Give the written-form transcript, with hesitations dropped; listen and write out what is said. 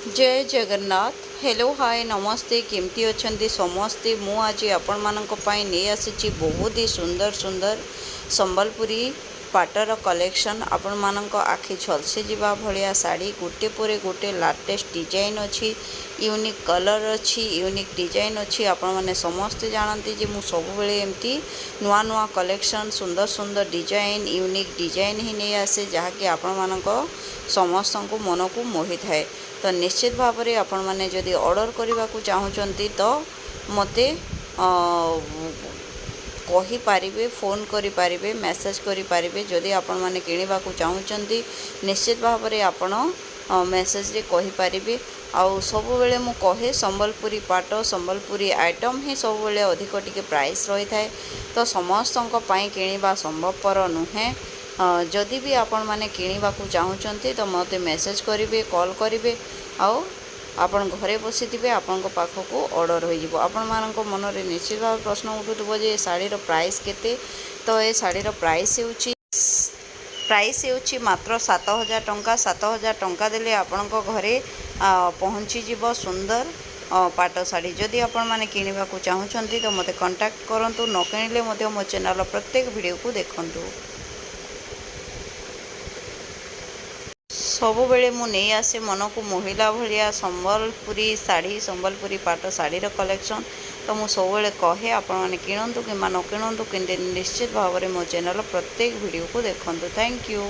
ଜୟ Jagannath. Hello, ହାଏ, ନମସ୍ତେ। କେମିତି ଅଛନ୍ତି ସମସ୍ତେ? ମୁଁ ଆଜି ଆପଣମାନଙ୍କ ପାଇଁ ନେଇ ଆସିଛି ବହୁତ ହି ସୁନ୍ଦର ସୁନ୍ଦର ସମ୍ବଲପୁରୀ ପାଟର କଲେକ୍ସନ୍। ଆପଣମାନଙ୍କ ଆଖି ଝଲସି ଯିବା ଭଳିଆ ଶାଢ଼ୀ, ଗୋଟେ ପରେ ଗୋଟେ ଲାଟେଷ୍ଟ ଡିଜାଇନ୍ ଅଛି, ୟୁନିକ୍ କଲର୍ ଅଛି, ୟୁନିକ୍ ଡିଜାଇନ୍ ଅଛି। ଆପଣମାନେ ସମସ୍ତେ ଜାଣନ୍ତି ଯେ ମୁଁ ସବୁବେଳେ ଏମିତି ନୂଆ ନୂଆ କଲେକ୍ସନ୍, ସୁନ୍ଦର ସୁନ୍ଦର ଡିଜାଇନ୍, ୟୁନିକ୍ ଡିଜାଇନ୍ ହିଁ ନେଇ ଆସେ, ଯାହାକି ଆପଣମାନଙ୍କ ସମସ୍ତଙ୍କୁ ମନକୁ ମୋହିଥାଏ। ତ ନିଶ୍ଚିତ ଭାବରେ ଆପଣମାନେ ଯଦି ଅର୍ଡ଼ର କରିବାକୁ ଚାହୁଁଛନ୍ତି, ତ ମୋତେ କହିପାରିବେ, ଫୋନ୍ କରିପାରିବେ, ମେସେଜ୍ କରିପାରିବେ। ଯଦି ଆପଣମାନେ କିଣିବାକୁ ଚାହୁଁଛନ୍ତି, ନିଶ୍ଚିତ ଭାବରେ ଆପଣ ମେସେଜରେ କହିପାରିବେ। ଆଉ ସବୁବେଳେ ମୁଁ କହେ, ସମ୍ବଲପୁରୀ ପାଟ, ସମ୍ବଲପୁରୀ ଆଇଟମ୍ ହିଁ ସବୁବେଳେ ଅଧିକ ଟିକେ ପ୍ରାଇସ୍ ରହିଥାଏ। ତ ସମସ୍ତଙ୍କ ପାଇଁ କିଣିବା ସମ୍ଭବପର ନୁହେଁ। ଯଦି ବି ଆପଣମାନେ କିଣିବାକୁ ଚାହୁଁଛନ୍ତି, ତ ମୋତେ ମେସେଜ୍ କରିବେ, କଲ୍ କରିବେ ଆଉ ଆପଣ ଘରେ ବସିଥିବେ, ଆପଣଙ୍କ ପାଖକୁ ଅର୍ଡ଼ର ହୋଇଯିବ। ଆପଣମାନଙ୍କ ମନରେ ନିଶ୍ଚିତ ଭାବେ ପ୍ରଶ୍ନ ଉଠୁଥିବ ଯେ ଏ ଶାଢ଼ୀର ପ୍ରାଇସ୍ କେତେ? ତ ଏ ଶାଢ଼ୀର ପ୍ରାଇସ୍ ହେଉଛି ମାତ୍ର 7000 ଟଙ୍କା। 7000 ଟଙ୍କା ଦେଲେ ଆପଣଙ୍କ ଘରେ ପହଞ୍ଚିଯିବ ସୁନ୍ଦର ପାଟ ଶାଢ଼ୀ। ଯଦି ଆପଣମାନେ କିଣିବାକୁ ଚାହୁଁଛନ୍ତି, ତ ମୋତେ କଣ୍ଟାକ୍ଟ କରନ୍ତୁ। ନ କିଣିଲେ ମଧ୍ୟ ମୋ ଚ୍ୟାନେଲର ପ୍ରତ୍ୟେକ ଭିଡ଼ିଓକୁ ଦେଖନ୍ତୁ। ସବୁବେଳେ ମୁଁ ନେଇ ଆସେ ମନକୁ ମୋହିଲା ଭଳିଆ ସମ୍ବଲପୁରୀ ଶାଢ଼ୀ, ସମ୍ବଲପୁରୀ ପାଟ ଶାଢ଼ୀର କଲେକ୍ସନ୍। ତ ମୁଁ ସବୁବେଳେ କହେ, ଆପଣମାନେ କିଣନ୍ତୁ କିମ୍ବା ନ କିଣନ୍ତୁ, କିନ୍ତୁ ନିଶ୍ଚିତ ଭାବରେ ମୋ ଚ୍ୟାନେଲର ପ୍ରତ୍ୟେକ ଭିଡ଼ିଓକୁ ଦେଖନ୍ତୁ। Thank you.